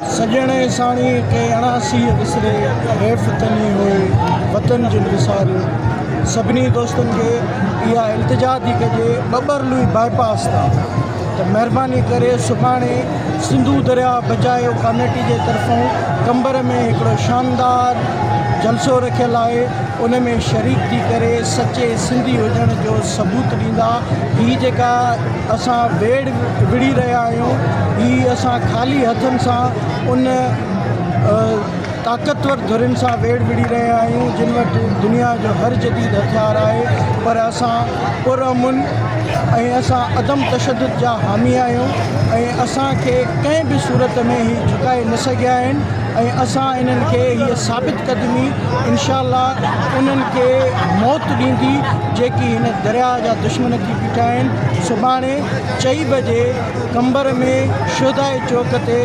سڄڻ ساڻيهه ڪي اڻاسيء وسري، حيف تني هوء، وطن جن وساريو. سڀني دوستن کي اها التجا ٿي ڪجي ٻٻرلوئي باء پاس تان ته مهرباني ڪري سڀاڻي سنڌو درياء بچايو ڪاميٽي جي طرفون قمبر ۾ هڪڙو شاندار جلسو رکيل آهي ان ۾ شريڪ ٿي ڪري سچي سنڌي هجڻ جو ثبوت ڏيندا. هي جيڪا اسان ويڙهه وڙهي رهيا آهيون هي اسان خالي هٿن سان ان طاقتور ڌرين سان ويڙهه وڙهي رهيا آهيون جن وٽ دنيا جو هر جديد هٿيار آهي پر اسان پر امن ۽ اسان عدم تشدد جا حامي آهيون ۽ اسان کي ڪنهن به صورت ۾ هي جهڪائي نه سگهيا آهن ۽ اسان انهن کي هيء ثابت قدمي انشاء الله انهن کي موت ڏيندي جيڪي هن درياء جا دشمن ٿي بيٺا آهن. سڀاڻي چئي بجي قمبر ۾ شهدائي چوڪ تي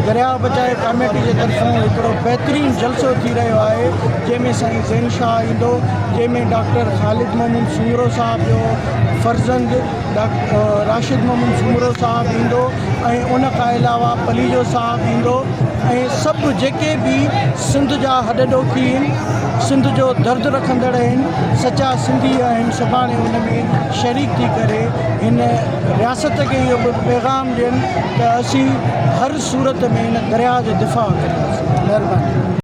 درياء بچايو ڪاميٽي جي طرفون هڪڙو بهترين جلسو ٿي رهيو آهي جنهن ۾ سائين زين شاهه ايندو جنهن ۾ ڊاڪٽر خالد محمود سومرو صاحب جو فرزند راشد محمود سومرو صاحب ايندو ۽ ان کان علاوه پليجو صاحب ايندو ۽ سڀ جيڪي به سنڌ جا هڏ ڏوکي آهن سنڌ جو درد رکندڙ آهن سچا سنڌي آهن سڀاڻي ان ۾ شريڪ ٿي ڪري هن رياست کي اهو به پيغام ڏين ته اسين هر صورت ۾ هن درياء جو دفاع ڪنداسين مهرباني.